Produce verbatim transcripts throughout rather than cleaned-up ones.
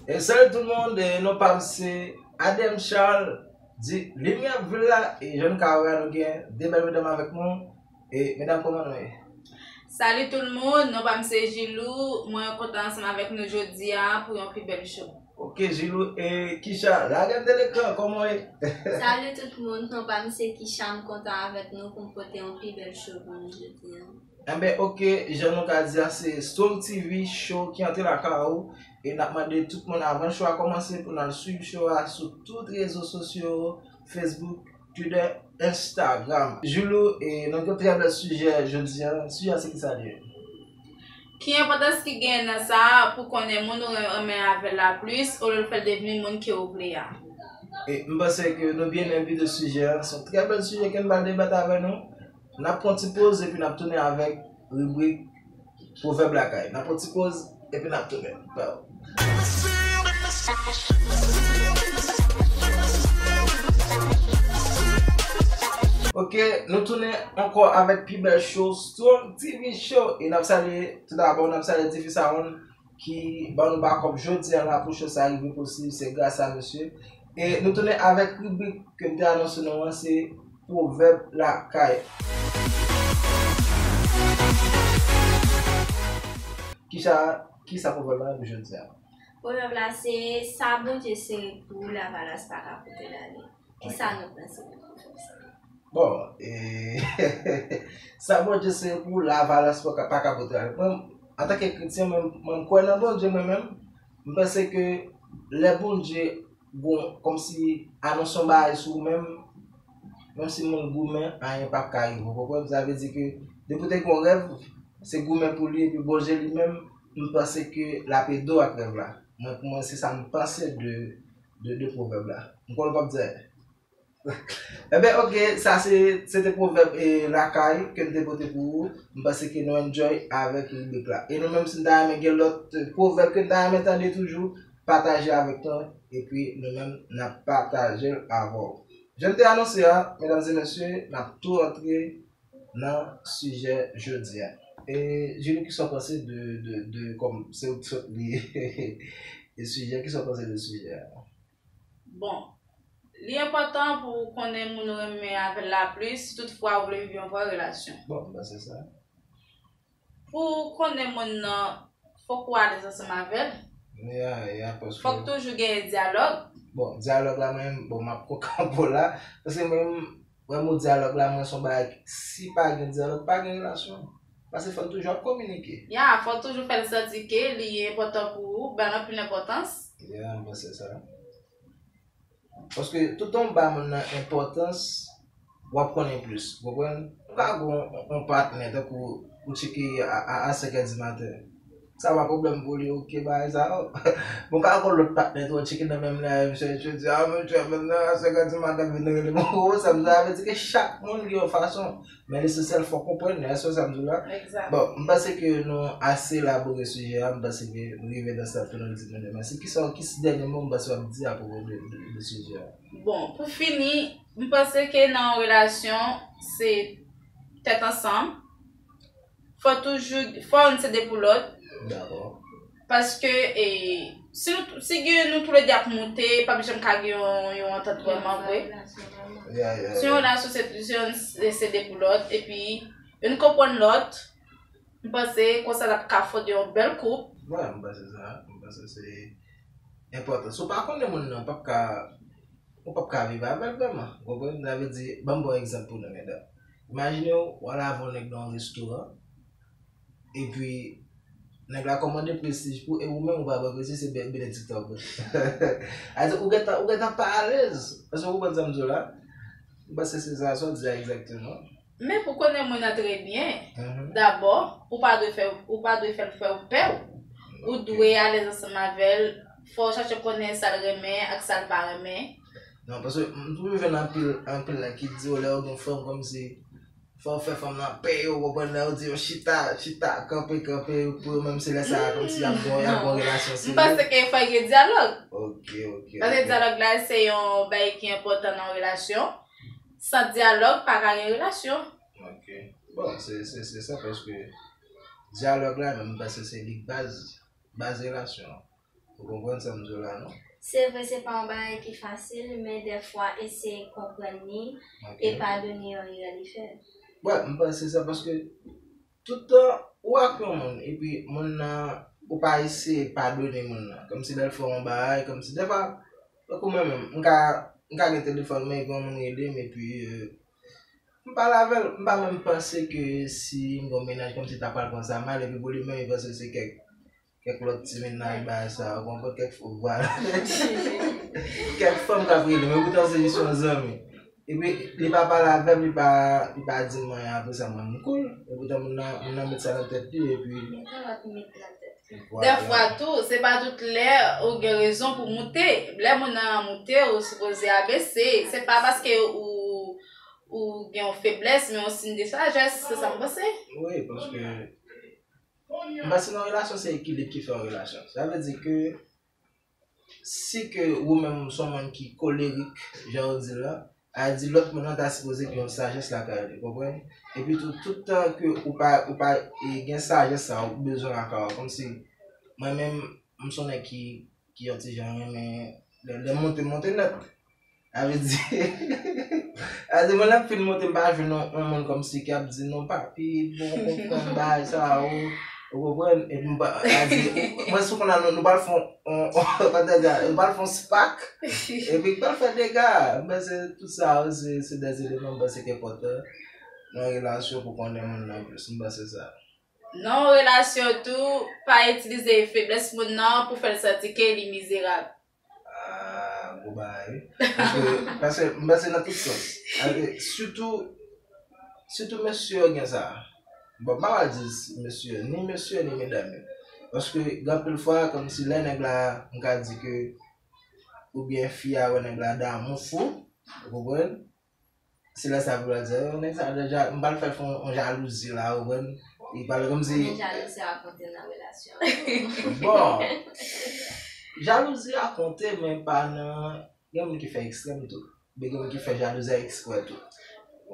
E salut tout moun, e non pa m se Adem Charles, di limyè vil la, e jan nou ka wè nou gen de bèl medam avèk nou. E medam, kòman nou ye? Salut tout le monde, non pa m se Jilou, mwen kontan ansanm avèk nou jodi a pou yon pi bèl show. Ok Jilou, e Kisha, lage m de lekran, kòman w ye? Salut tout moun, non pa m se Kisha, m kontan avèk nou pou m pote yon pi bèl show pou nou jodi a. Enben ok, jan nou ka di a, se Strong T V show ki antre lakay ou, e n ap mande tout moun avan show a kòmanse pou n al swiv show a sou tout rezo sosyo, Facebook, Twitter, Instagram. Jilou, e nou gen trè bèl sijè jodi a. Sijè a se kisa li ye? Ki enpòtans ki genyen nan sa a pou konnen moun ou renmen avè l la plis olye w fè l devni moun ke ou vle a? E m panse ke nou byen envite sijè a. Se yon trè bèl sijè ke n pral debat avè nou. N ap pran ti poz epi n ap tounen avèk ribrik pwovèb lakay. N ap pran ti poz epi n ap tounen. Bye. Ok, nou tounen ankò avèk pi bèl show, Strong T V Show. E n ap salye, tou dabò, n ap salye Difi Sound ki ban nou bakòp jodi a la pou show sa rive posib, se gras a misye. E nou tounen avèk ribrik ke m te anonse nou an, se pwovèb lakay. Kisa, kisa pwovèb la pou jodi a? Pwovèb la se, sa Bondye sere pou ou, lavalas pa ka pote l ale. Kisa nou panse de pwovèb sa? Bon, e, sa Bondye sere pou ou, lavalas pa ka, pa ka pote l ale. Mwen, antanke kretyen, mwen, mwen kwè nan Bondye, mwen menm. M panse ke lè Bondye gon, kòmsi, anonse yon bagay sou ou menm, menm si moun goumen, anyen p ap ka rive w, konprann? Sa vle di ke depi w te gen yon rèv, se goumen pou li, epi Bondye li menm, m panse ke l ap ede w ak rèv la. Mwen, pou mwen, se sa m panse de, de, de pwovèb la. M kwè w p ap di anyen. Enben, ok, sa se, se te pwovèb e lakay ke m te pote pou ou. M panse ke nou enjoy avèk ribrik la. E nou menm, si n ta renmen gen lòt pwovèb ke n ta renmen tande toujou, pataje avèk nou. Epi nou menm, n ap pataje l avè w. Jan m te anonse a, medam e mesye, n ap tou rantre nan sijè jodi a. E Jilou, kisa w panse de, de, de, kòm se ou ki sot li, e sijè, kisa w panse de sijè a? Bon, li enpòtan pou w konnen moun ou renmen avè l la plis, si toutfwa ou vle viv yon vrè relasyon. Bon, m panse sa. Pou w konnen moun nan, fòk ou alèz ansanm avè l. Ya, ya, paske Fòk toujou genyen dyalòg. Bon, dyalòg la, mwen, bon, m ap konkanpo la. Paske mwen, mwen, mo dyalòg la, mwen, se yon bagay, si pa gen dyalòg, pa gen relasyon. Paske fò n toujou ap kominike. Ya, fò w toujou fè l santi ke li enpòtan pou ou, ba l anpil enpòtans. Ya, m panse sa. Paske toutan w ba moun nan enpòtans, w ap konnen plis. Ou konprann? Ou ka gon yon patnè tankou ou tcheke a, a, a senk è di maten. Sa pa pwoblèm pou li, ok, bagay sa yo. Bon, ka gon lòt patnè tou, ou tcheke nan menm lè a, misye, misye di, a, misye, menm nan a senk è di maten, vin rele m. Ou konprann sa m di la? Sa vle di ke chak moun gen yon fason. Men lesansyèl, fò w konprann, èske w sa m di w la? Egzak. Bon, m panse ke nou ase elabore sijè a, m panse ke nou rive nan stad ke nou di moun yo mèsi. Kisa, ki dènye mo m panse w ap di apwopo de, de, de sijè a? Bon, pou fini, m panse ke nan yon relasyon, se tèt ansanm. Fò toujou, fò youn se de pou lòt. Dakò. Paske, e, si nou, si gen nou toulede ap moute, p ap janm ka gen yon, yon antant vrèman vre. Ya, ya, Si yon ya. relasyon se plizyè, se, se de pou lòt, epi youn konprann lòt, m panse konsa l ap ka fòde yon bèl koup. Wè, m panse sa, m panse se enpòtan. Si w pa konnen moun nan, w p ap ka, ou p ap ka viv avè l vrèman. Ou konprann? Sa vle di, ban m ba w egzanp pou nou, medam. Imajine w, w al avè yon nèg nan yon restoran, epi nèg la kòmande prestij pou, e ou menm ou pa pran prestij, se be-, benediktè w pran. Sa vle di, ou gentan, ou gentan pa alèz. Èske w konprann sa m di w la? M panse se sa, sa w di a egzakteman. Men pou konnen moun nan trè byen, Mhm. dabò, ou pa dwe fè, ou pa dwe fè l fè w pè w. Ou dwe alèz ansanm avè l, fò w chache konnen sa l renmen ak sa l pa renmen. Non, paske m toujou jwenn anpil, anpil nèg ki di yo lè yo gen fanm kòmsi fò w fè fanm nan pè yo, ou konprann, lè yo di yo chita, chita, kanpe, kanpe, pou yo menm se lè sa a kòmsi y ap gon, y ap gon relasyon M serye. Panse ke fò gen dyalòg. Ok, ok, Paske ok. Dyalòg la se yon bagay ki enpòtan nan yon relasyon. San dyalòg, pa ka gen relasyon. Ok. Bon, se, se, se sa, paske dyalòg la menm, m panse se li k baz, baz relasyon an. Ou konprann sa m di w la, non? Se vre, se pa yon bagay ki fasil, men dèfwa eseye konprann li Ok. E padone yon erè li fè. Bon, m panse sa paske tout tan ou ak yon moun, epi moun nan, ou pa eseye padone moun nan. Kòmsi lè l fè yon bagay, kòmsi dèfwa, tankou mwen menm, m ka, m ka gen telefòn mwen, epi yon moun rele m, epi euh, m pale avè l, m pa menm panse ke si m gen yon mennaj, kòmsi ta pral pran sa mal, epi pou li menm, li panse se kèk kèk lòt ti mennaj, bagay sa, ou konprann, kèk fo, vwala. Kèk fanm k ap rele m, epoutan se jis yon zanmi. Epi, li pa pale avè m, li pa, li pa di m anyen, apre sa, mwen, m cool. Epoutan, moun nan, moun nan met sa nan tèt li, epi. Mete lòt met nan tèt li. Vwala. Dèfwa tou, se pa tout lè ou gen rezon pou moute. Lè moun nan moute, ou sipoze abese. Se pa paske ou, ou gen yon feblès, men yon siy de sajès, se sa m panse. Wi, paske M panse nan relasyon se ekilib ki fè yon relasyon. Sa vle di ke si ke ou menm se yon moun ki kolerik, jan ou di la, a di lòt moun nan ta sipoze gen yon sajès lakay li, konprann? Epi tou, tout tan ke ou pa, ou pa e, gen sajès sa ou bezwen lakay ou, kòmsi mwen menm, m se yon nèg ki, ki yon ti jan renmen lè, lè monte, monte nèt. Sa vle di, sa vle di, mwen lè m fin monte, m pa jwenn yon, yon moun kòmsi k ap di, "Non, papi, bon, konprann bagay sa, ou, ou konprann?" Epi m pa, sa vle di, mwen sou konn nou, nou pral fè yon, yon, nou pral fè yon spak, epi k pral fè dega. M panse tout sa, se, se de eleman m panse ki enpòtan nan relasyon pou konnen moun nan plis. M panse sa. Nan yon relasyon tou, pa itilize feblès moun nan pou fè l santi ke li mizerab. Ah, gwo bagay, wi. Paske, paske m panse nan tout sans. Sitou, sitou mesye yo gen sa. Bon, m pa pral di mesye, ni mesye, ni medam yo. Paske, gen anpil fwa, kòmsi lè nèg la, m ka di ke, oubyen fi a wè nèg la damou fou, ou konprann? Se lè sa pou l di, "Oh, nèg sa deja, m pral fè l fè yon jalouzi la, ou konprann?" Li pale kòmsi. Men jalouzi a konte nan relasyon. Bon, jalouzi a konte, men pa nan, gen moun ki fè ekstrèm tou. Men gen moun ki fè jalouzi a eksprè tou.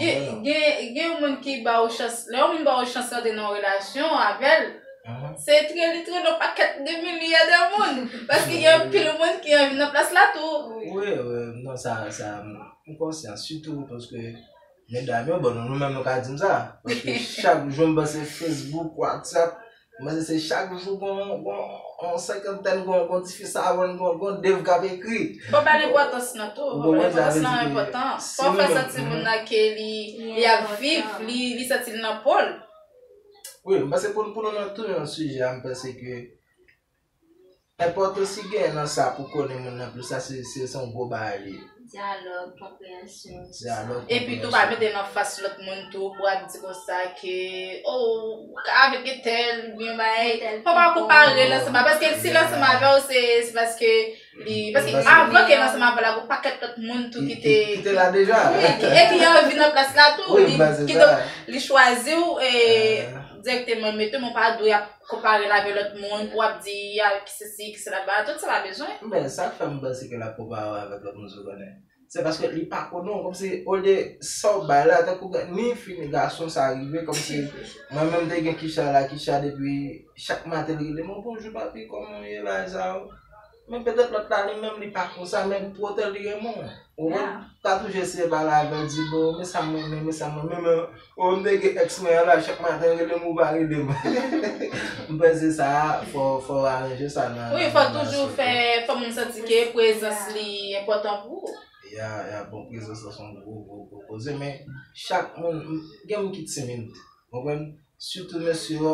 Gen, gen, gen yon moun ki ba ou chans, lè yon moun ba ou chans rantre nan yon relasyon avè l, se tre li trennen yon pakèt de milye de moun. Paske gen anpil moun ki anvi nan plas la tou. Wi, wi, non, sa, sa, m konsyan, sitou paske medam yo, bon, nou, nou menm nou ka di m sa. Paske chak jou m panse Facebook, WhatsApp, m panse se chak jou gon, gon, yon senkantèn, gon, gon tifi Savann, gon, gon Dave k ap ekri. Fò ba l enpòtans lan tou. Ou konprann sa vle di ke enpòtan. Fò fè santi moun nan ke li, li ap viv, li, li santi l nan po l. Wi, m panse pou, pou nou nan tounen nan sijè a, m panse ke enpòtans ki genyen nan sa pou konnen moun nan plis, sa se, se, se yon gwo bagay li ye. Dyalòg, konpreyansyon, tout sa. Dyalòg, Epi tou pa mete nan fas lòt moun tou pou ap di konsa ke, oh, avèk entèl, oubyen bagay. Fò pa konpare l ansanm, paske si l ansanm avè w, se, se paske li, paske avan ke l ansanm avè w la, gon pakèt lòt moun tou ki te, ki te la deja. Wi, e ki anvi nan plas la tou. Wi, m panse sa. Kidonk, li chwazi w, e, dirèkteman, mete w, men w pa dwe ap konpare l avè lòt moun, pou w ap di, a, ki sesi, ki sela, ba, tout sa pa bezwen. Men sa k fè m panse ke l ap konpare w avèk lòt moun, ou konnen. Se paske li pa konnen w, kòmsi, olye sa w bay la, tankou ni fi ni gason, sa rive, kòmsi, mwen menm, m te gen Kisha la, Kisha, depi chak maten, li rele m, "Bonjou, papi, kòman w ye, bagay sa yo?" Men petèt lòt la, li menm, li pa konsa, men poutèt li renmen w. Ou konprann? Ka toujou eseye pale avè l, di, "Bon, men sa m renmen, men sa m renmen, men, oh, m te gen èks mwen an la, chak maten l rele m, ou pa rele m." M panse sa, fò, fò w aranje sa nan, nan relasyon. Wi, fò toujou fè, fò moun santi ke prezans li enpòtan pou ou. Ya, ya, bon, prezans lan se yon gwo, gwo, gwo koze, men chak moun, gen moun ki timid, ou konprann? Sitou mesye yo,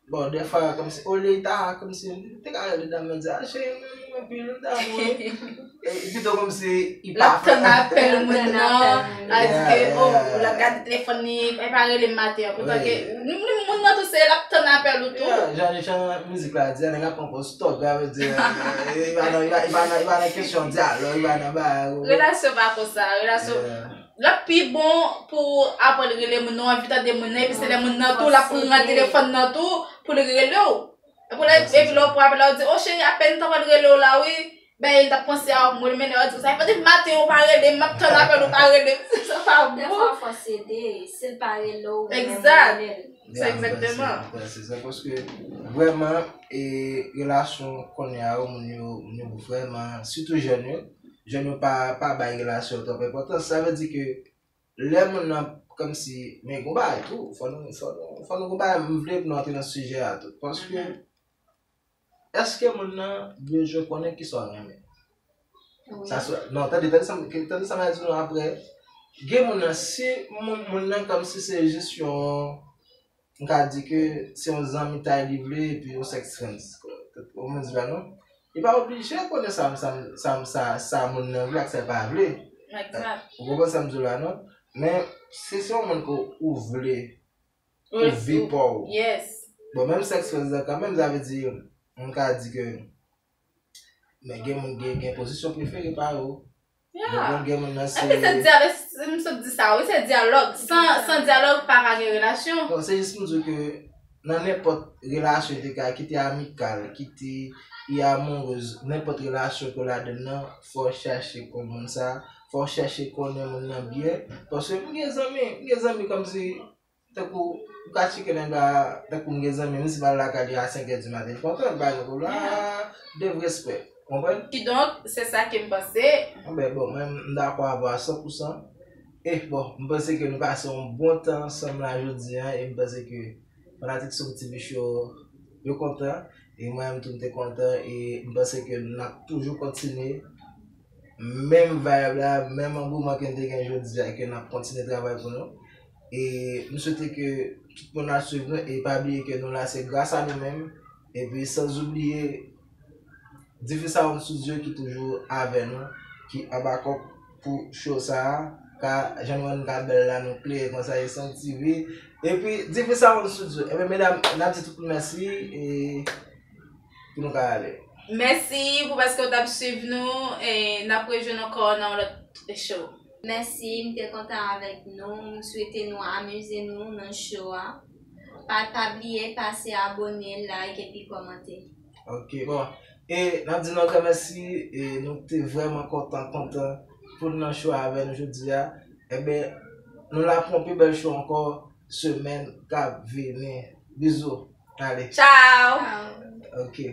Bon, dèfwa, kòmsi, olye li ta, kòmsi, li te ka rele dam nan, di, "A, cheri, m renmen w anpil, m damou w." E, pito kòmsi, li pa fè. L ap tann apèl moun nan, l ap di ke, oh, l ap gade telefòn li, e pa rele m maten an. Poutan ke, li, li, moun nan tou, se l ap tann apèl ou tou. Jan, jan mizik la di a, nèg la pran pòz tòg, sa vle di, e, li pa nan, li pa, li pa nan, li pa nan kesyon dyalòg, li pa nan bagay. Relasyon pa konsa, relasyon. L ap pi bon pou w aprann rele moun nan, w anvi tande moun nan, epi se lè moun nan tou, l ap pran telefòn nan tou, pou l rele w. Epi lè, epi lè w pran apèl la, w di, "O cheri, apèn m t apral rele w la, wi." Ben, li t ap panse a ou, mwen mennen yo di sa. Depi maten ou pa rele m, m ap tann apèl ou pa rele m. Sa pa bon. Dèfwa fò se de, si l pa rele w, ou menm ou rele l. Exactement. Se sa, paske vrèman, e, relasyon kounye a yo, moun yo, moun yo vrèman, sitou jèn yo, jèn yo pa, pa bay relasyon yo twòp enpòtans. Sa vle di ke lè moun nan kòmsi, men gon bagay tou, fò nou, fò nou, fò nou gon bagay, m vle pou nou antre nan sijè a tou. Paske, èske moun nan bezwen konnen kisa w renmen? Sa sou, non, tande, tande sa, tande sa m a di nou apre. Gen moun nan, si moun, moun nan kòmsi se jis yon, m ka di ke se yon zanmitay li vle, epi yon sex friends. Ou konprann sa m di la non? Li pa oblije konnen sa, sa, sa, sa, sa moun nan vle ak sa l pa vle. Ou konprann sa m di la non? Men, si se yon moun ke ou vle, ou vi pa w. Bon, menm sex friends la kanmenm, sa vle di, m ka di ke, men gen moun gen, gen pozisyon prefere pa yo. Ou konprann, gen moun nan se. Epi se dyalòg, m sot di sa, wi, se dyalòg. San, san dyalòg, pa ka gen relasyon. Bon, se jis pou m di w ke nan nenpòt relasyon, te ka, ki te amikal, ki te, e amourèz, nenpòt relasyon ke w ladann nan, fò w chache konn moun sa, fò w chache konnen moun nan byen. Paske m gen zanmi, m gen zanmi kòmsi, tankou, ou ka tcheke nèg la, tankou m gen zanmi m, si m al lakay li a senk è di maten, li kontan, li pa gen pwoblèm, ah, de respè. Konprann? Kidonk, se sa ke m panse. Anben, bon, mwen, m dakò avè w a san pou san. E, bon, m panse ke nou pase yon bon tan ansanm la jodi a, e m panse ke fanatik Soum T V Show yo kontan, e mwen menm tou m te kontan, e m panse ke n ap toujou kontinye menm vibe la, menm angouman ke n te gen jodi a, ke n ap kontinye travay pou nou. E m swete ke tout moun ap swiv nou, e pa bliye ke nou la se gras a nou menm, epi san oubliye Difi Sound Studio ki toujou avè nou, ki anba kòk pou show sa a, ka, jan nou wè n ka bèl la, nou klere konsa, e Soum T V, epi Difi Sound Studio. Ebyen, medam, n ap di tout moun mèsi, e pou nou ka ale. Mèsi pou paske w t ap swiv nou, e n ap rejwenn ankò nan yon lòt show. Mèsi, m te kontan avèk nou, m swete nou amize nou nan show a. Pa, pa bliye pase abone, like epi kòmante. Ok, bon. E n ap di nou ankò mèsi, e nou te vrèman kontan, kontan pou n nan show avè nou jodi a. Ebyen, nou la pou yon pi bèl show ankò semèn k ap vini. Bizou. Ale. Tchaw! Ok.